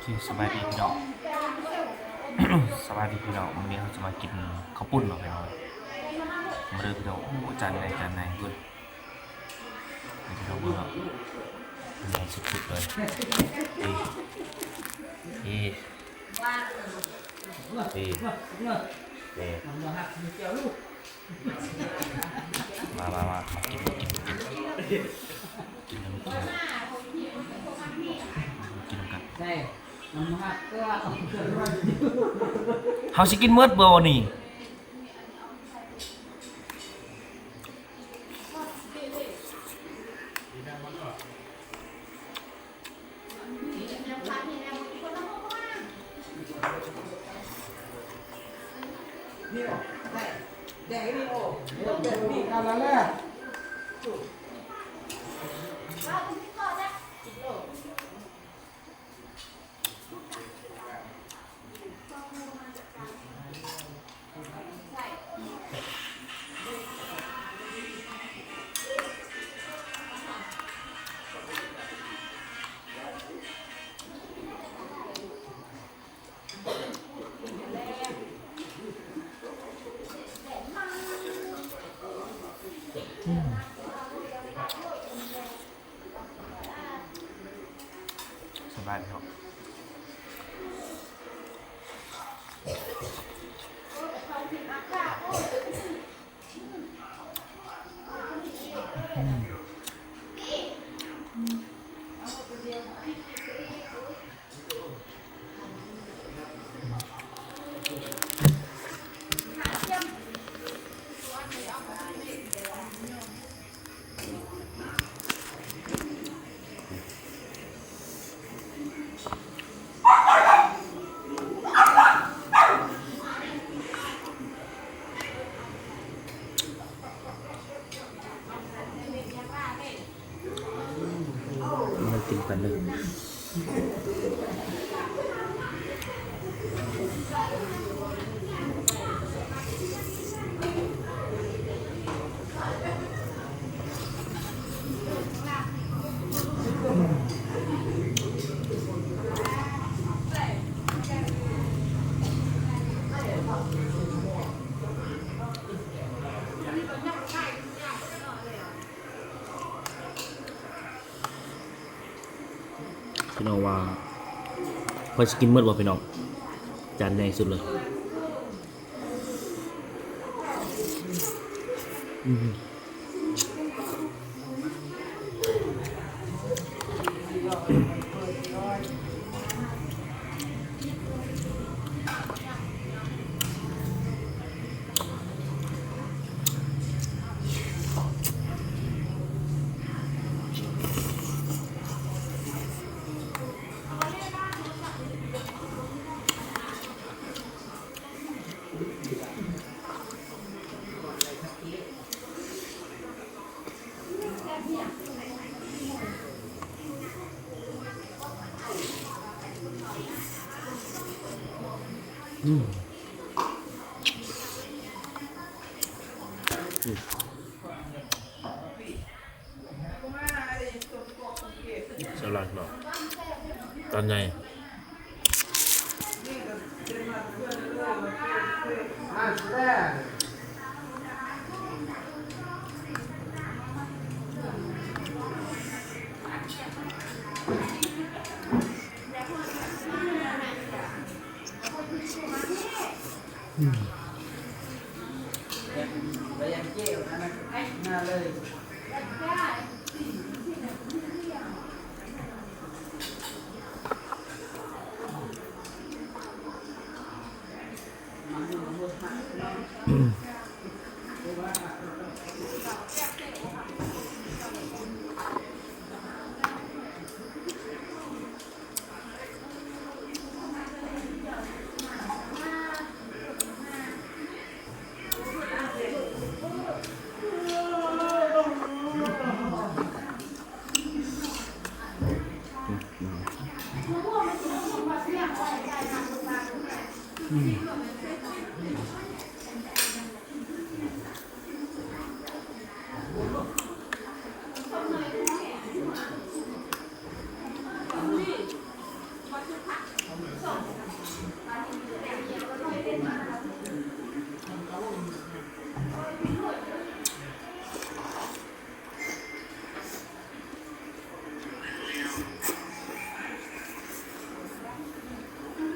ໂອເຄ ສະບາຍດີພີ່ນ້ອງ ສະບາຍດີພີ່ນ້ອງ ມື້ນີ້ເຮົາຈະມາກິນເຂົ້າປຸ້ນເນາະພີ່ນ້ອງ ມາເດີພີ່ນ້ອງ. ໂອ້ ຈານໃຫຍ່ ຈານໃຫຍ່ເບິ່ງ ໃຫ້ພີ່ນ້ອງເບິ່ງເນາະ ໃຫຍ່ສຸດໆເລີຍ ນີ້ ນີ້ ນີ້ ນີ້ ມາ ມາ ມາ ມາກິນ ມາກິນ ມາກິນ ກິນນຳ ກິນນຳ ກິນນຳກັນ. ເຮົາຊິກິນໝົດບໍ່ນີ້? ສະບາຍດີເນາະ ມາກິນກັນເດີ. ພີ່ນ້ອງວ່າຂ້ອຍຊິກິນໝົດບໍ່ພີ່ນ້ອງ? ຈານໃຫຍ່ສຸດເລີຍ. ອືມ ອືມ ສະຫຼັດເນາະ ຕອນໃຫຍ່.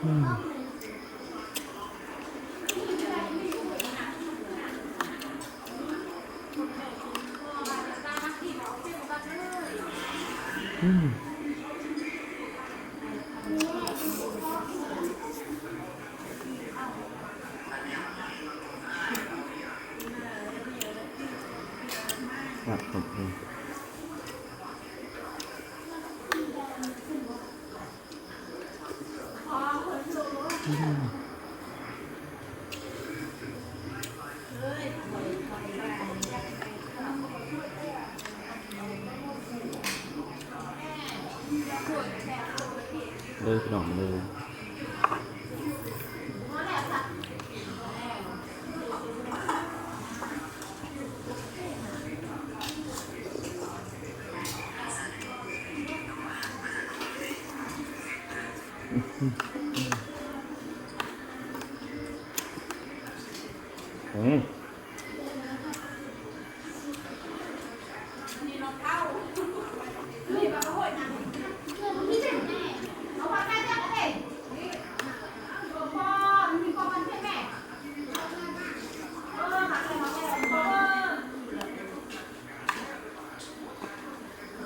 ອືມ ອືມ. ເດີພີ່ນ້ອງເດີ. ອືມ. ອືມ. ມາ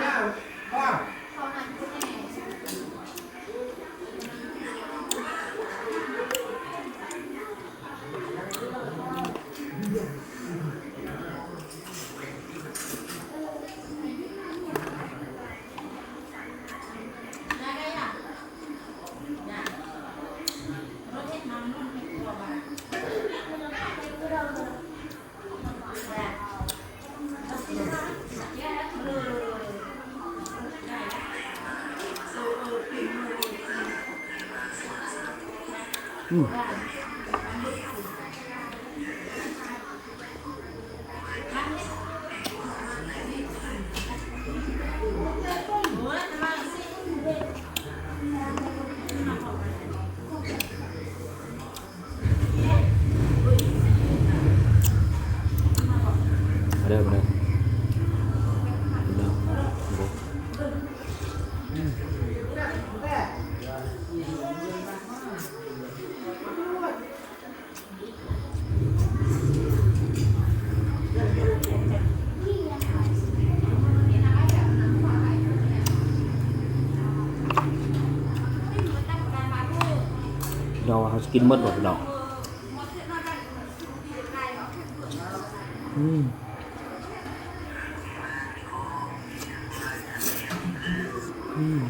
ເດີ ມາເດີ ມາເດີ ມາເດີ. ພີ່ນ້ອງວ່າເຮົາຊິກິນໝົດບໍ່ພີ່ນ້ອງ? ອືມ ອືມ.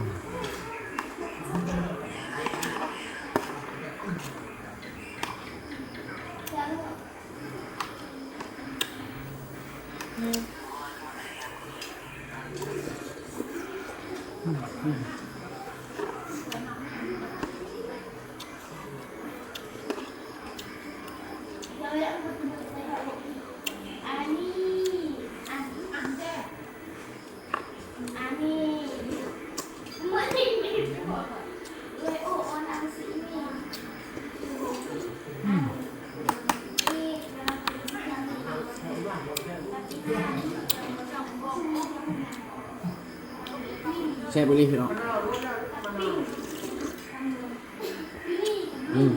ແຊບອີ່ຫຼີພີ່ນ້ອງ. ອືມ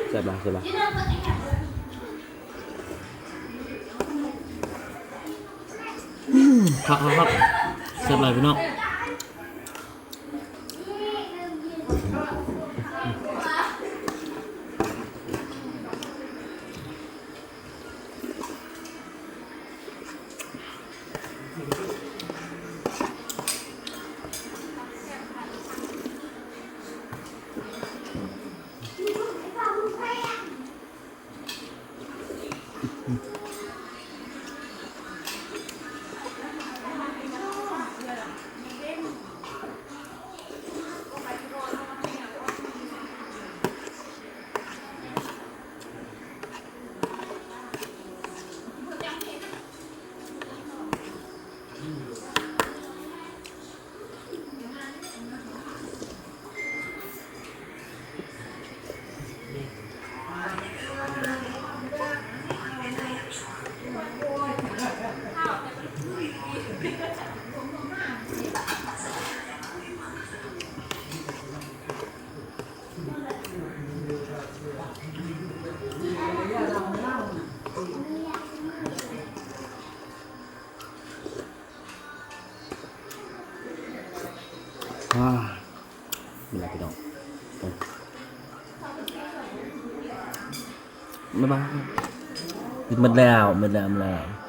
ແຊບຫຼາຍ ແຊບຫຼາຍ. ອືມ ຄັກໆໆ ແຊບຫຼາຍພີ່ນ້ອງ. ອ່າ ເວລາພີ່ນ້ອງ ບາຍບາຍ ກິນໝົດແລ້ວ ໝົດແລ້ວ ໝົດແລ້ວ.